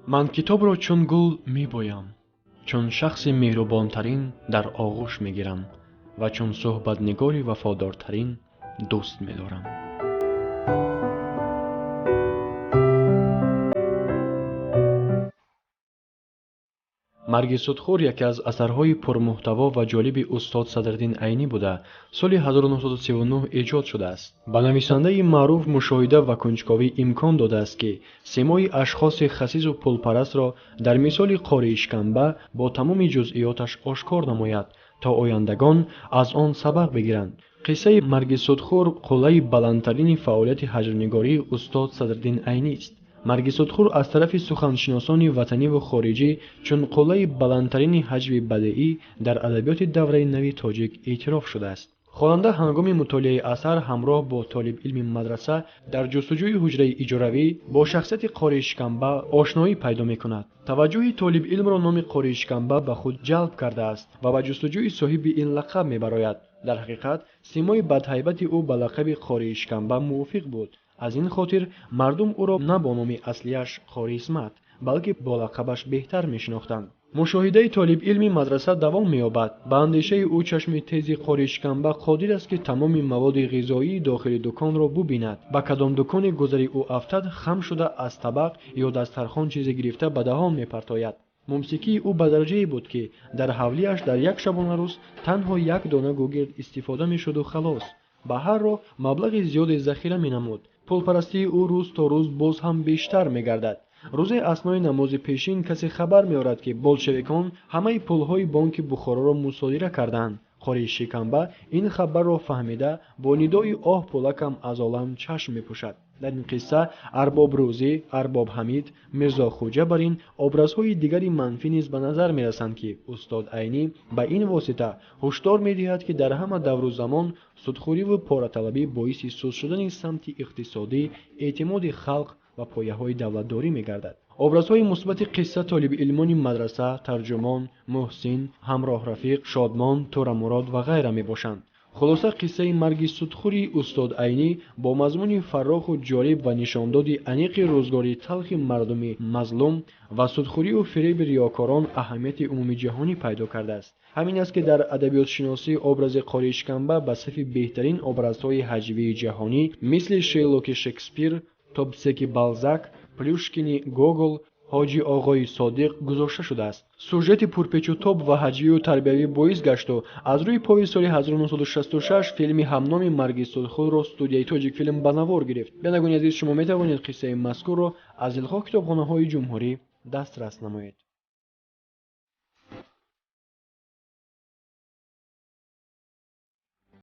Ман китобро чун гул мебоям, чун шахси меҳрубонтарин дар оғӯш мегирам ва чун суҳбатнигори вафодортарин дӯст медорам. Марги судхӯр яке аз асарҳои пурмуҳтаво ва ҷолиби устод Садриддин Айнӣ буда, соли 1939 эҷод шудааст. Ба нависандаи маъруф мушоҳида ва кунҷковӣ имкон додааст, ки симои ашхоси хасису пулпарастро дар мисоли қории шиканба бо тамоми ҷузъиёташ ошкор намояд, то ояндагон аз он сабақ бигиранд. Қиссаи марги судхӯр қуллаи баландтарини фаъолияти ҳаҷвнигории устод Садриддин Айнист. Марги судхӯр аз тарафи суханшиносони ватаниву хориҷӣ чун қуллаи баландтарини ҳаҷви бадеӣ дар адабиёти давраи нави тоҷик эътироф шудааст. Хонанда ҳангоми мутолиаи асар ҳамроҳ бо толибилми мадраса дар ҷустуҷӯи ҳуҷраи иҷоравӣ бо шахсияти қории шиканба ошноӣ пайдо мекунад. Таваҷҷӯҳи толибилмро номи қории шиканба ба худ ҷалб кардааст ва ба ҷустуҷӯи соҳиби ин лақаб мебарояд. Дар ҳақиқат симои бадҳайбати ӯ ба лақаби қории шиканба мувофиқ буд. Аз ин хотир мардум ӯро на бо номи аслияш Қори Исмат, балки бо лақабаш беҳтар мешинохтанд. Мушоҳидаи толибилми мадраса давом меёбад. Ба андешаи ӯ чашми тези қории шиканба қодир аст, ки тамоми маводи ғизоии дохили дуконро бубинад. Ба кадом дуконе гузари ӯ афтад, хам шуда аз табақ ё дастархон чизе гирифта ба даҳон мепартояд. Мумсикии ӯ ба дараҷае буд, ки дар ҳавлиаш дар як шабонарӯз танҳо як дона гугирд истифода мешуду халос. Ба ҳар роҳ маблағи зиёде захира менамуд. Пулпарастии ӯ рӯз то рӯз боз ҳам бештар мегардад. Рӯзе аснои намози пешин касе хабар меорад, ки болшевикон ҳамаи пулҳои бонки Бухороро мусодира карданд. Қории шиканба ин хабарро фаҳмида бо нидои оҳ пулакам аз олам чашм мепӯшад. Дар ин қисса Арбоб Рӯзӣ, Арбоб Ҳамид, Мирзо Хуҷа бар ин образҳои дигари манфӣ низ ба назар мерасанд, ки устод Айнӣ ба ин восита ҳушдор медиҳад, ки дар ҳама давру замон судхӯриву пораталабӣ боиси суст шудани самти иқтисодӣ, эътимоди халқ ва пояҳои давлатдорӣ мегардад. Образҳои мусбати қисса толибилмони мадраса, тарҷумон, Муҳсин, ҳамроҳ Рафиқ, Шодмон, Тӯрамурод ва ғайра мебошанд. Хулоса, қиссаи марги судхӯри устод Айнӣ бо мазмуни фарроху ҷолиб ва нишондоди аниқи рӯзгори талхи мардуми мазлум ва судхӯриву фиреби риёкорон аҳамияти умумиҷаҳонӣ пайдо кардааст. Ҳамин аст, ки дар адабиётшиносӣ образи қории шиканба ба сафи беҳтарин образҳои ҳаҷвии ҷаҳонӣ мисли Шейлоки Шекспир, Тобсеки Балзак, Плюшкини Гогол, Ҳоҷи Оғои Содиқ гузошта шудааст. Сюжети пурпечутоб ва ҳаҷвию тарбиявӣ боис гашту аз рӯи повести соли 1966 филми ҳамноми марги судхӯрро студияи Тоҷикфилм ба навор гирифт. Бинандагони азиз, шумо метавонед қиссаи мазкурро аз дилхоҳ китобхонаҳои ҷумҳурӣ дастрас намоед.